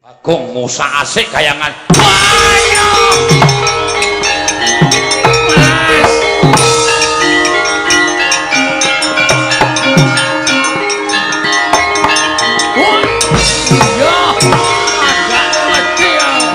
Bagong musa asik kayangan. Ayo. Mas. Iya, agak wedi aku.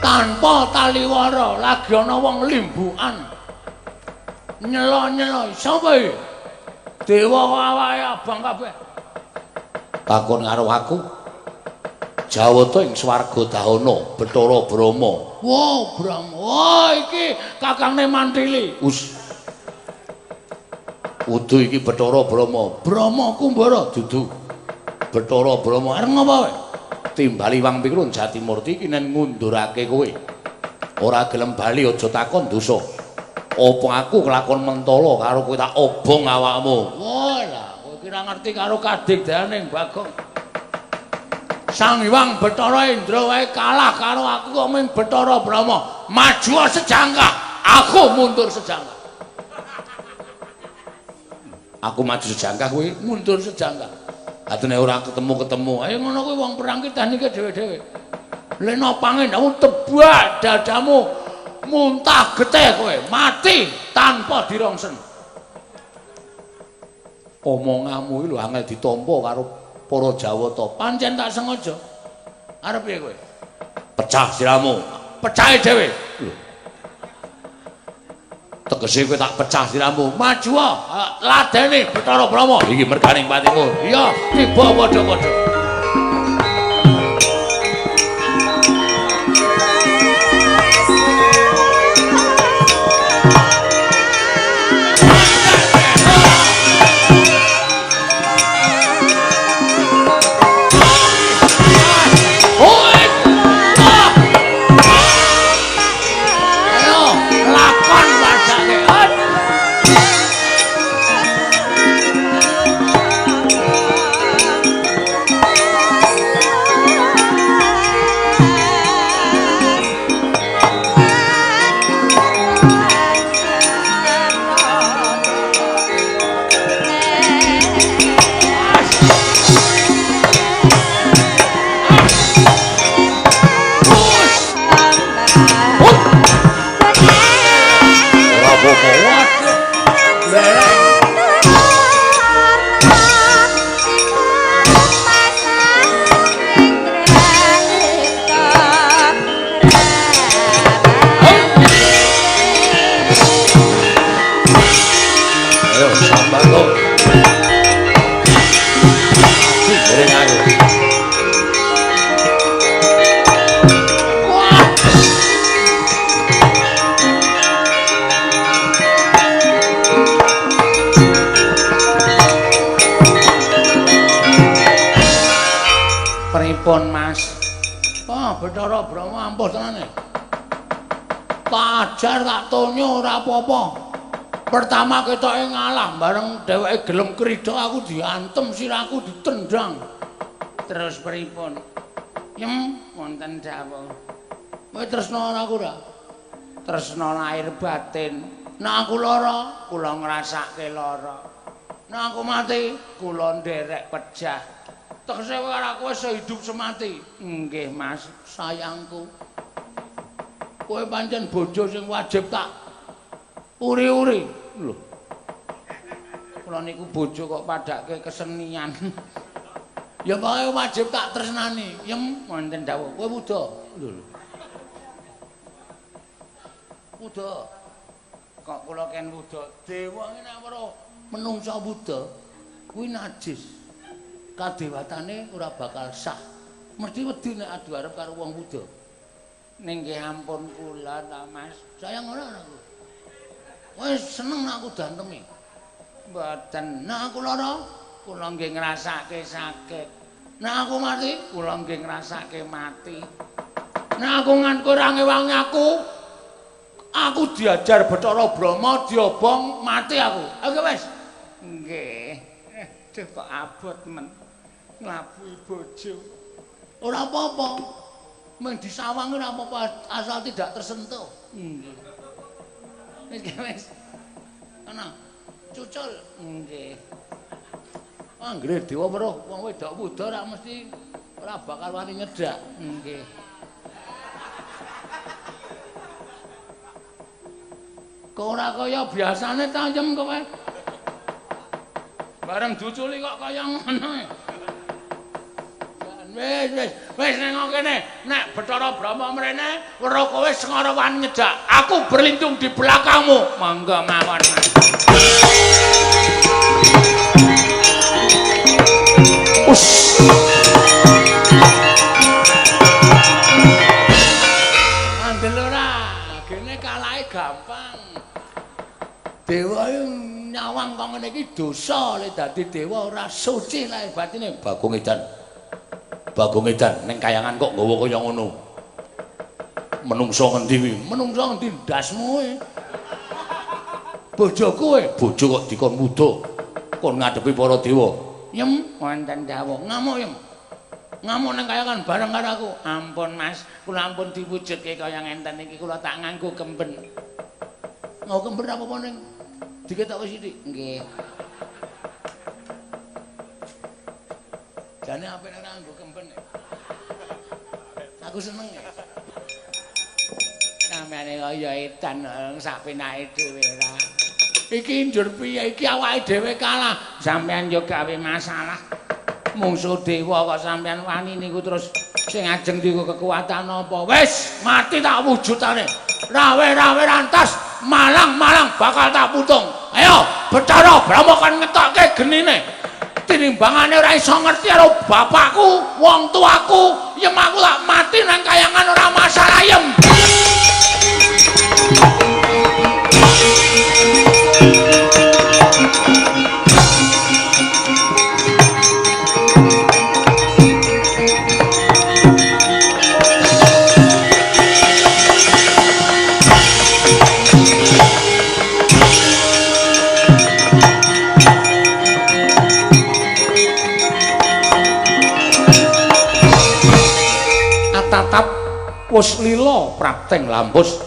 Tanpa taliwara lagi ana wong limbukan. Nyelo-nyelo sapa iki? Dewa kok awake abang kabeh. Takon karo aku. Jawata ing swarga dahana Bathara Brahma. Wah, Brahma. Wah, iki kakangne Mantili. Us. Udu iki Bathara Brahma. Brahma Kumbara dudu. Bathara Brahma arep ngapa kowe? Timbali wang pikrun Jatimurti iki nen ngundurake kowe. Ora gelem bali aja takon dosa. Apa aku kelakon mentala karo kowe tak obong awakmu. Wah, lah kowe ki ora ngerti karo kadigdayaning Bagong. Sang Hyang Bathara Indra wae kalah karo aku kok ming Bathara Brahma. Maju sejangkah, aku mundur sejangkah. Aku maju sejangkah kowe mundur sejangkah. Atune ora ketemu-ketemu. Ayo ngono kuwi wong perang ki teknike dhewe-dhewe. Leno pangendamu tebak dadamu muntah getih kowe, mati tanpa dirongsen. Omonganmu iki lho angel ditampa karo para Jawata. Pancen tak sengaja. Arep piye kowe? Pecah siramu. Pecahe dhewe. Lho. Tegese kowe tak pecah siramu. Maju ladeni Bathara Brahma. Iki merganing patimu. Iya, tiba padha-padha. Pripun, Mas? Wah, Bathara Brahma ampuh tenane. Tak ajar tak tonyo ora apa-apa. Pertama ketoke ngalah, bareng dheweke gelem krida aku diantem sirahku ditendang. Terus pripun? Yem, wonten dawuh. Kowe tresna ora aku ora? Tresna lahir batin. Nek aku lara, kula ngrasake lara. Nek aku mati, kula nderek pejah. Tegese kowe karo aku wis sehidup semati. Nggih, Mas, sayangku. Kowe pancen bojo sing wajib tak uri-uri. Lho. Kula niku bojo kok padake kesenian. Ya pokoke wajib tak tresnani. Yem, wonten dawuh. Kowe wuda. Lho. Wuda. Kok kula ken wuda? Dewa ngene nek menungsa wuda kuwi najis. Kadewatane ora bakal sah. Mesti wedi nek adu arep karo wong wuda. Ning nggih ampun kula ta, Mas. Sayang ora aku. Wis seneng nek aku dantemi. Mboten. Nek aku lara, kula nggih ngrasake sakit. Nek aku mati, kula nggih ngrasake mati. Nek aku nganti ora ngewangi aku diajar Bathara Brahma diobong mati aku. Oke wis. Nggih. Aduh kok abot men. Nglabuhi bojo. Ora apa-apa. Mung disawang ora apa-apa asal tidak tersentuh. Nggih. Wis wis. Ana cucul. Nggih. Anggere dewa weruh wong wedok wuda ora mesti ora bakal wani nyedhak. Nggih. Kok ora kaya biasane ta Yem kowe? Bareng diuculi kok kaya ngono. Wis wis wis nang kene nek Bathara Brahma mrene weruh kowe sengara wani nyedhak. Aku berlindung di belakangmu. Monggo mawon. Us. Andel ora, gene kalahe gampang. Dewa nyawang kok ngene iki dosa le dadi dewa ora suci lahir batine. Bagong edan. Bagong edan ning kayangan kok nggawa kaya ngono. Menungso ngendi kuwi? Menungso ngendi ndasmu kowe? Bojoku kowe, bojo kok dikon wuda. Kon ngadepi para dewa. Yem, wonten dawuh. Ngamuk Yem. Ngamuk ning kayangan bareng karo aku. Ampun Mas, kula ampun diwujudke kaya ngenten iki, kula tak nganggo kemben. Nggo kemben apa-apa ning diketok sithik. Nggih. Jane apik nek nganggo kemben. Aku seneng ya. Sampeyan kaya edan sak penake dhewe ora. Iki njur piye iki awake dhewe kalah. Sampeyan yo gawe masalah. Mungsuh dewa kok sampeyan wani niku terus sing ajeng diku kekuatan apa? Wis mati tak wujudane. Rawe-rawe rantas, malang-malang bakal tak putung. Ayo, Bathara Brahma kon ngetokke genine. Tinimbangane ora iso ngerti karo bapakku, wong tuaku, yem aku tak mati nang kayangan ora masalah yem. Tatap wis lila prapteng lambus.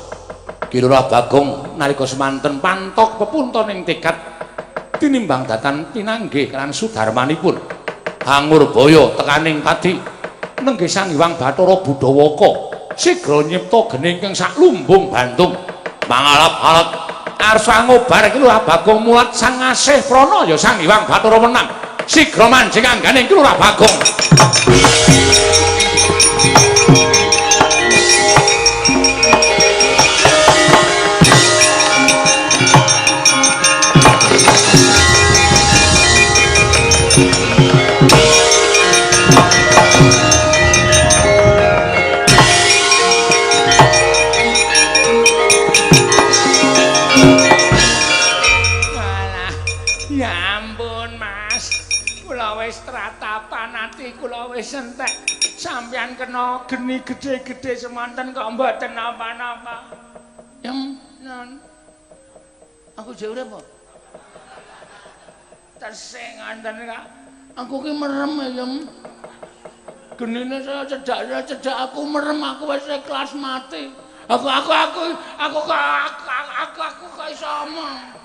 Ki Lurah Bagong nalika semanten pantok pepunton ing tekad tinimbang datan pinanggih lan sudarmanipun. Hangurbaya tekaning pati nenggih Sang Hyang Bathara Budawaka sigra nyipta geni ingkang saklumbung bandung. Mangalap-alap arsa ngobar Ki Lurah Bagong mulat sang asih prana ya Sang Hyang Bathara menang. Sigra manjing anggane Ki Lurah Bagong. Entek sampeyan kena geni gedhe-gedhe semanten kok mboten napa-napa. Yem, non. Aku jek urip apa? Tesih ngoten kok. Aku ki merem ya, Yem. Genine saya cedhak aku merem, aku wis ikhlas mati. Aku kok iso omong.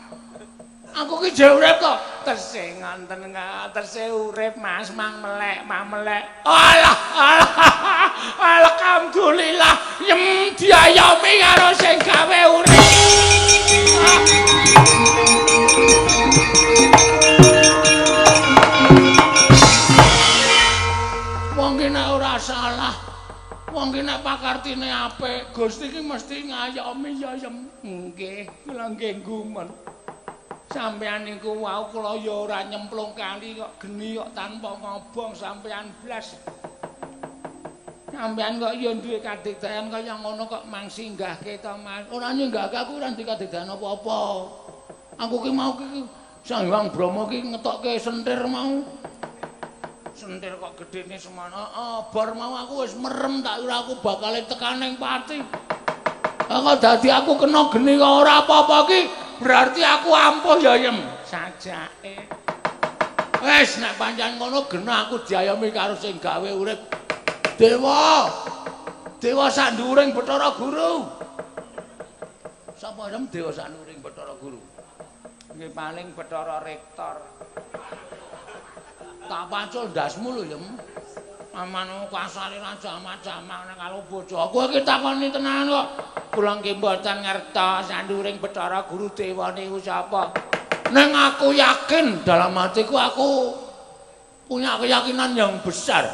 Aku ki jek urip kok. Tesih ngoten kok, tesih urip Mas, mang melek, mang melek. Alah, alah. Alhamdulillah, yem diayomi karo sing gawe urip. Wong ki nek ora salah, wong ki nek pakartine apik, Gusti ki mesti ngayomi ya yem. Nggih, kula nggih gumun. Sampeyan niku wau kula ya ora nyemplung kali kok geni kok tanpa ngobong sampeyan blas. Sampeyan kok ya duwe kadigdayan kaya ngono kok mang singgahke to Mas. Ora nyinggahke aku ora duwe kadigdayan apa-apa. Aku ki mau ki Sang Hyang Brahma ki ngetokke sentir mau. Sentir kok gedene semono. Heeh, bar mau aku wis merem tak kira aku bakal tekan ning pati. Kok dadi aku kena geni kok ora apa-apa ki. Berarti aku ampuh ya Yem. Sajake. Wis nek pancen ngono genah aku diayomi karo sing gawe urip. Dewa. Dewa sak nduwuring Bathara Guru. Sapa rem dewa sak nduwuring Bathara Guru? Nggih paling Bathara Rektor. Tak pacul ndasmu lho, Yem. Amanu kasare ra jamak-jamak nek karo bojo. Kowe iki takoni tenan kok. Kula nggih mboten ngertos sak nduwuring Bathara Guru dewa niku sapa. Neng aku yakin dalam hatiku aku punya keyakinan yang besar.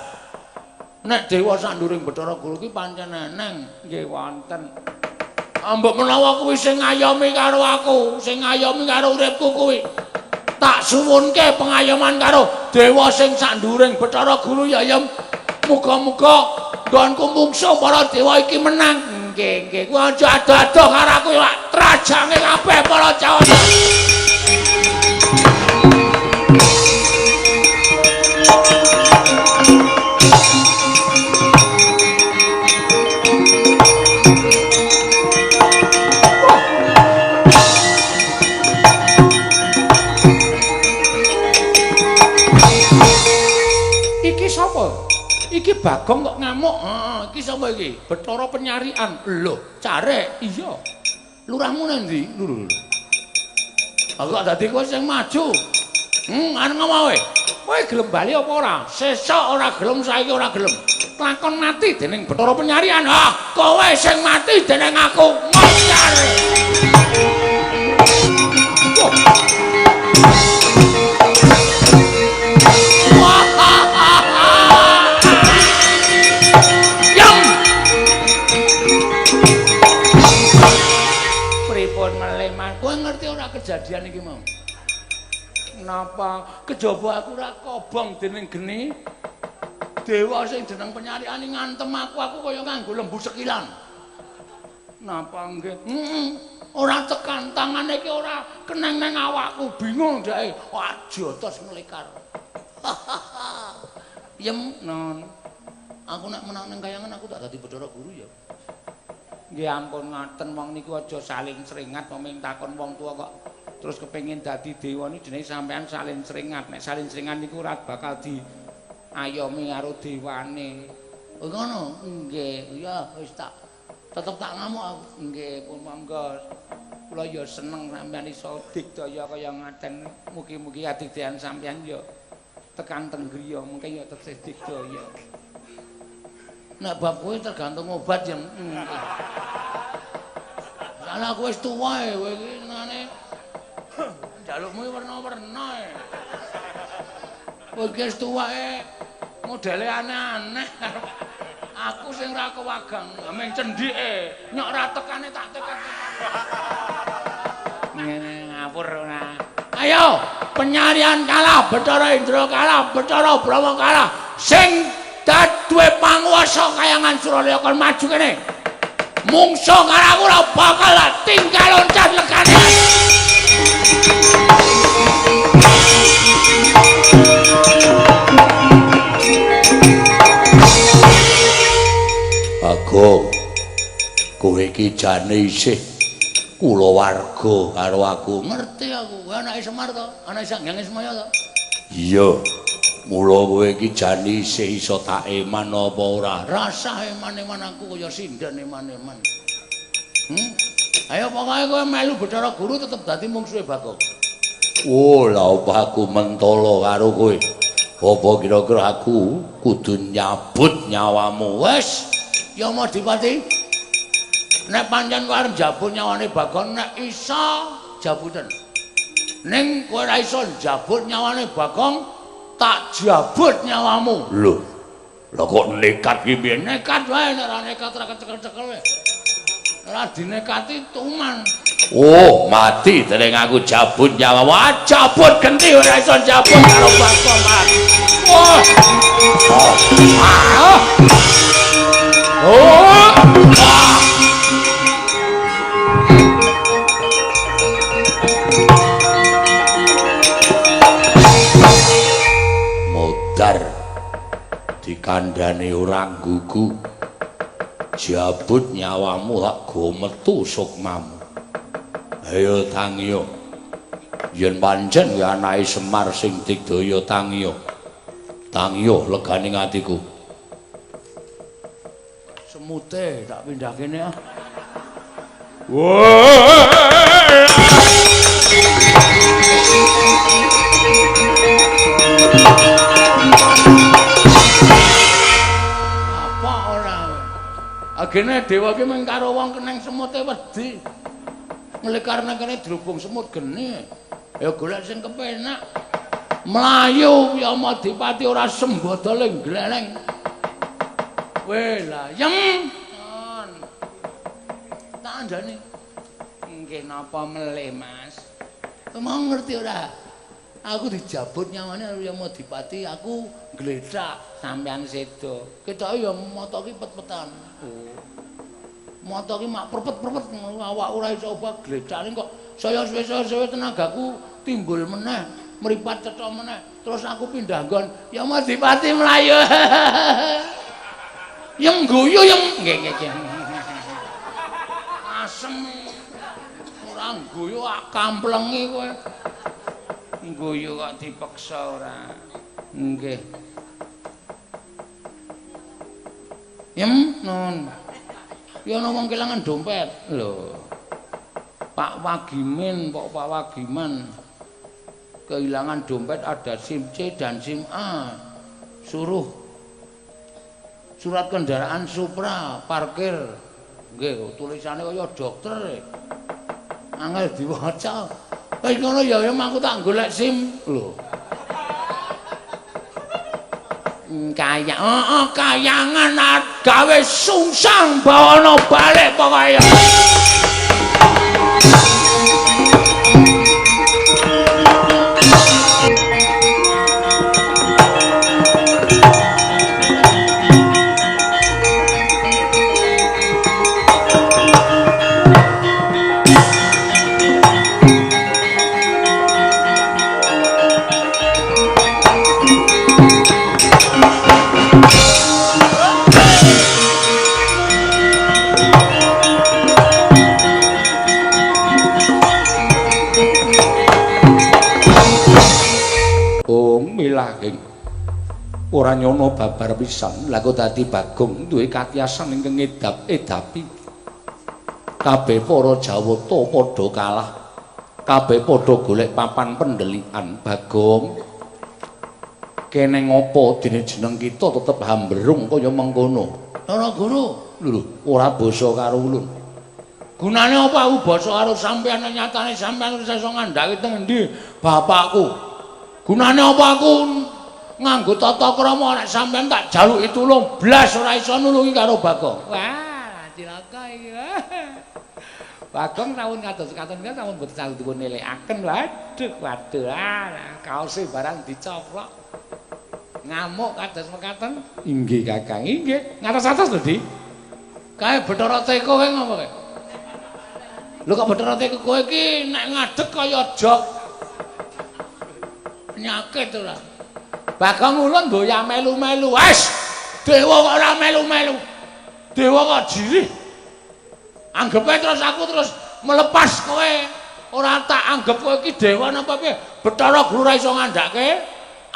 Nek dewa sak nduwuring Bathara Guru ki pancen eneng, nggih wonten. Mbok menawa kuwi sing ngayomi karo aku, sing ngayomi karo uripku kuwi. Tak suwunke pengayoman karo dewa sing sak nduwuring Bathara Guru ya, Yem. Muga-muga nggonku mungsuh para dewa iki menang. Nggih, nggih. Kuwi aja ado-ado karo aku ya, trajange kabeh para Jawata. Iki sapa? Iki Bagong kok ngamuk. Heeh, iki sapa iki? Bathara Penyarian. Lho, carek. Iya. Lurahmu nang ndi? Lho. Aku kok dadi kowe sing maju. Arep ngomong kowe. Kowe gelem bali apa ora? Sesuk ora gelem, saiki ora gelem. Lakon mati dening Bathara Penyarian. Ah, kowe sing mati dening aku. Moncar. Kowe ngerti ora kejadian iki mau? Napa kejaba aku ora kobong dening geni? Dewa sing jeneng Penyarian ngantem aku kaya nganggo lembu sekilan. Napa nggih? Heeh. Ora tekan tangane iki ora keneng nang awakku, bingung dheke. Wah, jotos nglekar. Yem, non. Aku nek menang nang kayangan aku tak dadi Bathara Guru ya. Nggih ampun ngaten wong niku aja saling sringat, wong takon wong tuwa kok terus kepengin dadi dewa niku jenenge sampean saling sringat. Nek saling sringat niku ora bakal diayomi karo dewane. Oh ngono? Nggih, iya wis tak tetep tak ngamuk aku. Nggih, pun monggo. Kula ya seneng sampean iso digdaya kaya ngaten. Mugi-mugi adigdayan sampean ya tekan teng griya mungkin ya tesih digdaya. Nek bab kowe tergantung obat yang soalnya aku wis tuwa e, kowe iki senengane njalukmu werna-werna e. Kowe iki wis tuwa e, modele aneh-aneh. Aku sing ra kewagang, meng cendhike, nyok ra tekane tak tekan. Ngene ngawur ora. Ayo, Penyarian kalah, Bathara Indra kalah, Bathara Brahma kalah. Sing duwe panguwasa kayangan Suralaya kon maju kene. Mungsuh karo aku ora bakal tinggal loncat lekane. Bagong, kowe iki jane isih kulawarga karo aku. Ngerti aku, kowe anake Semar to? Anake Sang Hyang Ismaya to? Iya. Mula kowe iki jane isih iso tak eman apa ora? Rasah eman-eman aku kaya sinden eman-eman. Ayo pokoke kowe melu Bathara Guru tetep dadi mungsuhe Bagong. Oh, lha apa aku mentolo karo kowe? Apa kira-kira aku kudu nyabut nyawamu? Wes, ya Madipati. Nek pancen kowe arep njabut nyawane Bagong, nek iso jabuten. Ning kowe ora iso njabut nyawane Bagong, tak jabut nyawamu. Lho. Lha kok nekat ki piye? Nekat wae, nek ora nekat ora kecekel-cekel wae. Ora dinekati tuman. Oh, mati dening aku jabut nyawamu. Ah, jabut genti ora iso jabut karo Bagong. Wah. Ah. Oh. Ah. Modar dikandhane ora nggugu. Jabut nyawamu lak go metu sukmamu. Ayo tangiyo. Yen pancen kuwi anake Semar sing digdaya tangiyo. Tangiyo leganing atiku. Semute tak pindah kene ah. Apa ora? Agene dewa ki mung karo wong keneng semute wedi. Nglekar nang kene drubung semut geni. Ya golek sing kepenak. Mlayu Yamadipati ora sembada le gleleng. Weh lah, yem. Tak andani. Nggih napa melih, Mas? Mau ngerti ora? Aku dijabut nyawane karo Yamadipati, aku gledak sampean sedo. Ketoke ya mata ki pet-petan. Oh. Mata ki mak perpet-perpet awak ora iso obah gledakne kok saya suwe-suwe tenagaku timbul meneh, mripat cetha meneh. Terus aku pindah nggon, Yamadipati mlayu. Yem guyu yem. Nggih nggih nggih. Asem. Ora guyu kamplengi kowe. Guyu kok dipeksa ora. Nggih. Yem nun. Ya ana wong kelangan dompet. Lho. Pak Wagimin, Pak Wagiman kehilangan dompet ada SIM C dan SIM A. Suruh surat kendaraan Supra parkir. Nggih, tulisane kaya dokter. Angel diwaca. Wis ngono ya ya aku tak golek SIM. Lho. Kaya heeh, kayangan gawe sungsang bawana balik pokoke. Ora nyono babar pisan lha kok dadi Bagong duwe katiyasan ingkang ngedap-edapi. Kabeh para Jawata padha kalah. Kabeh padha golek papan pendelikan. Bagong, kene ngopo dene jeneng kita tetep hamberung kaya mengkono. Ora guru, lho ora basa karo ulun. Gunane apa aku basa karo sampeyan nyatane sampeyan wis iso ngandhaki teng endi bapakku. Gunane apa aku nganggo tata krama nek sampeyan tak jaluki tulung blas ora iso nulungi karo Bagong. Wah, cilaka iki. Bagong sampun kados katon kan sampun boten saged dipun elekaken. Waduh, waduh, ah, kaose barang dicoplok. Ngamuk kados mekaten. Inggih, Kakang. Inggih. Ngatos-atos lho, Di. Kae Bathara Teko kae ngopo kae? Lho kok Bathara Teko kowe iki nek ngadeg kaya jok. Penyakit ora. Bagong ulun mboya melu-melu. Wes, dewa kok ora melu-melu. Dewa kok jirih. Anggepe terus aku terus melepas kowe. Ora tak anggep kowe iki dewa napa piye. Bathara Guru ora iso ngandhake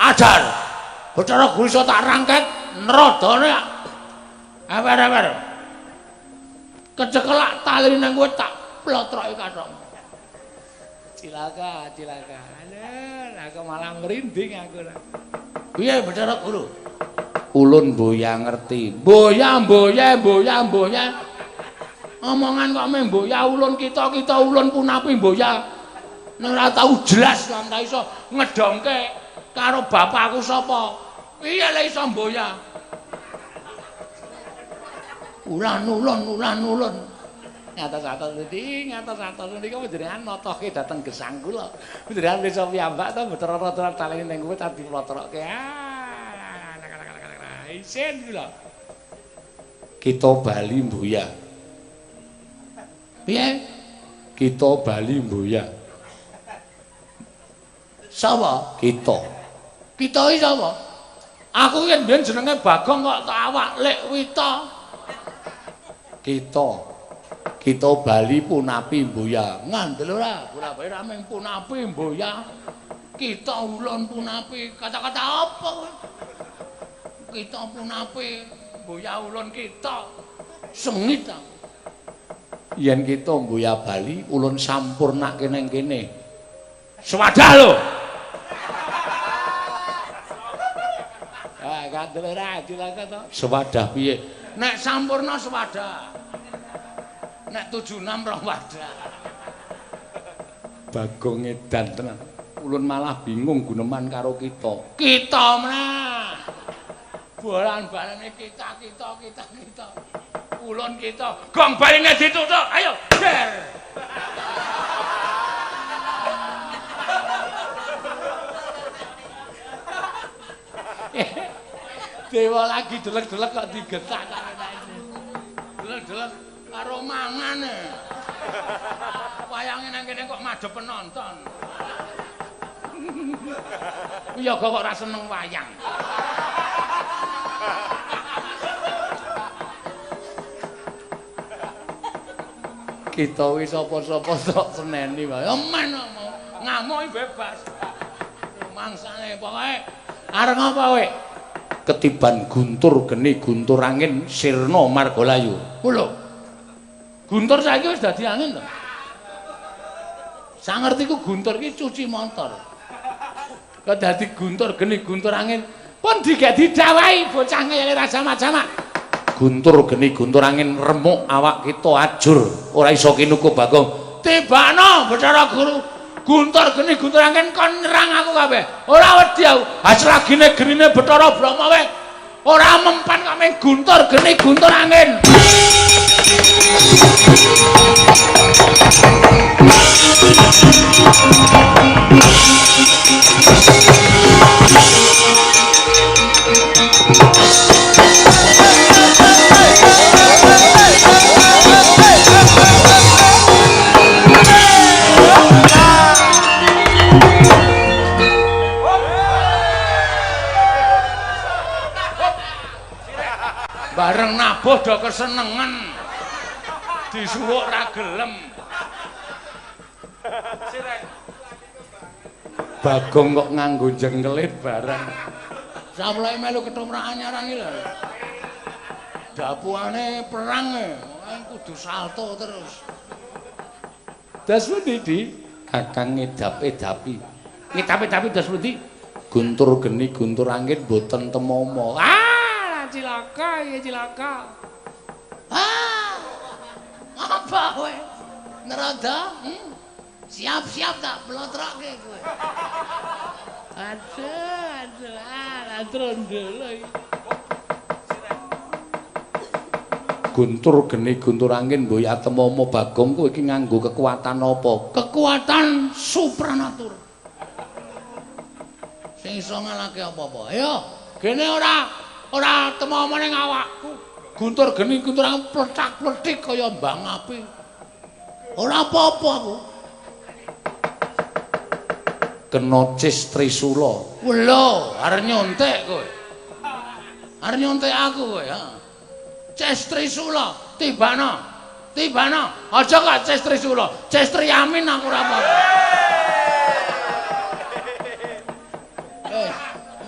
ajar. Bathara Guru iso tak rangket nerodone. Awer-awer. Kecekelak tali nang kowe tak plotroki kathok. Cilaka, cilaka. Alah, aku malah merinding aku. Piye Bathara Guru? Ulun mboya ngerti. Mboya, mboya, mboya, mboya. Omongan kok meh mboya ulun kita-kita ulun punapi mboya. Nek ora tau jelas lan ta iso ngedongke karo bapakku sapa. Piye le iso mboya? Ulan ulun ulan ulun. Ngatos-atos niki, ngatos-atos niki panjenengan notohke dhateng gesang kula. Panjenengan wis piyambak to mboten rata-rata talene ning kowe tak diplotrokke. Ah, isin kula. Kita bali mboya. Piye? Kita bali mboya. Sapa? Kita. Kita iki sapa? Aku ki mbiyen jenenge Bagong kok tak awak Lek Wita. Kita. Kita bali punapi mboya. Ngandel ora? Punapi ora mung punapi mboya. Kita ulun punapi. Kata-kata apa kowe? Kita punapi. Mboya ulun kita. Sengit aku. Yen kita mboya bali ulun sampurnake nang kene. Swadah lho. Ah, kandel ora dilaka to. Swadah piye? Nek sampurna swadah. Nek 76 rong wadah. Bagong edan tenan. Ulun malah bingung guneman karo kita. Kita meneh. Bolan-balane kita. Ulun kita. Gong baline ditutuk. Ayo, der. Dewa lagi delek-delek kok digetak karo enake. Delek-delek karo mangane. Wayange nang kene kok madhep penonton. Iya kok ora seneng wayang. Kita wis sapa-sapa tok seneni wae. Men ngamuk bebas. Mangsane pokoke arep ngapa kowe? Ketiban guntur geni guntur angin sirna margalayu. Ku lho. Guntur saiki wis dadi angin to. Sangertiku guntur iki cuci motor. Kok dadi guntur geni guntur angin pun digek didawahi bocah ngeyele rasa macam-macam. Guntur geni guntur angin remuk awak kita ajur ora iso kinuku Bagong. Tibakno Bathara Guru. Guntur geni guntur angin kon nyerang aku kabeh. Ora wedi aku. Haslagine genine Bathara Brahma wae ora mempan kok mung guntur geni guntur angin. Bareng nabuh do kesenengen. Disuwuk ra gelem. Bagong kok nganggo jengkelit bareng. Samulai melu ketoprak anyaran iki lho. Dapuane perang e, kudu salto terus. Das pundi, Di? Kakang ngedap-edapi. Ngedap-edapi das pundi? Guntur geni guntur angin mboten temomo. Ah, cilaka ya cilaka. Ah. Apa kowe? Nerada? Siap-siap tak plotroke kowe. Aduh, aduh, ah, trondol iki. Guntur geni guntur angin mboya temomo Bagong kowe iki nganggo kekuatan apa? Kekuatan supranatur. Sing iso ngalahke apa-apa. Ayo, gene ora temomo ning awakku. Guntur geni guntur angin pletak-pletik kaya mbang api. Ora apa-apa aku. Kena cis trisula. Lho, arep nyontek kowe. Arep nyontek aku kowe, ha. Ces trisula, tibano. Tibano. Aja kok ces trisula. Ces triamin aku ora apa-apa.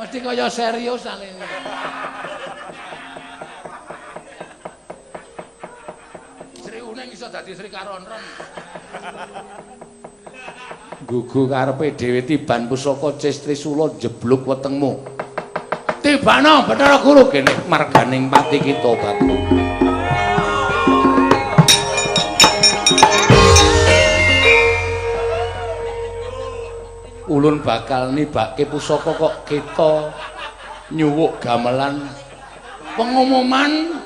Mesti kaya serius alene. Sri Uning iso dadi Sri Karonron. Gugu karepe dhewe tiban pusaka Ces Trisula njeblug wetengmu. Tibano Bathara Guru kene marganing pati kita Bagong. Ulun bakal nibake pusaka kok kita nyuwuk gamelan pengumuman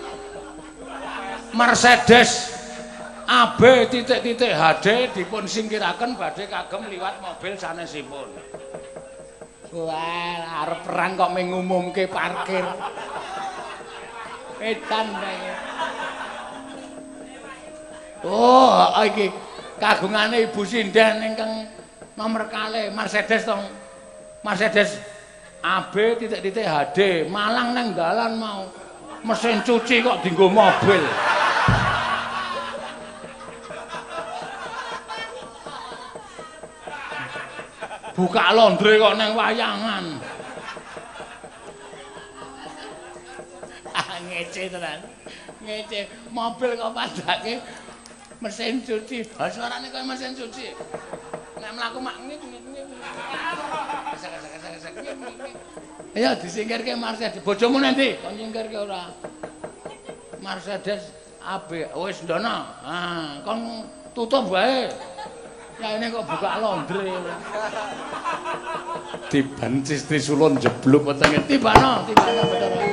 Mercedes AB titik-titik HD dipun singkiraken badhe kagem liwat mobil sanesipun. Wah, arep perang kok mengumumke parkir. Edan bae. Oh, iki kagungane Ibu Sinden ingkang nomor kalih Mercedes tong. Mercedes AB titik-titik HD Malang nang dalan mau. Mesin cuci kok dienggo mobil. Buka laundry kok nang wayangan. Ah ngece. Ngece tenan. Ngece mobil kok padake mesin cuci. Ha suarane kaya mesin cuci. Nek mlaku mak ngik ngik ngik. Gesek gesek gesek gesek. Ayo disingkirke Mercedes. Bojomu nanti kon nyingkirke ora? Mercedes AB wis ndono. Ah, kon tutup wae. Ya ini kok buka laundry. Tiban Trisula njeblug wetenge. Tibano, tibano Bathara.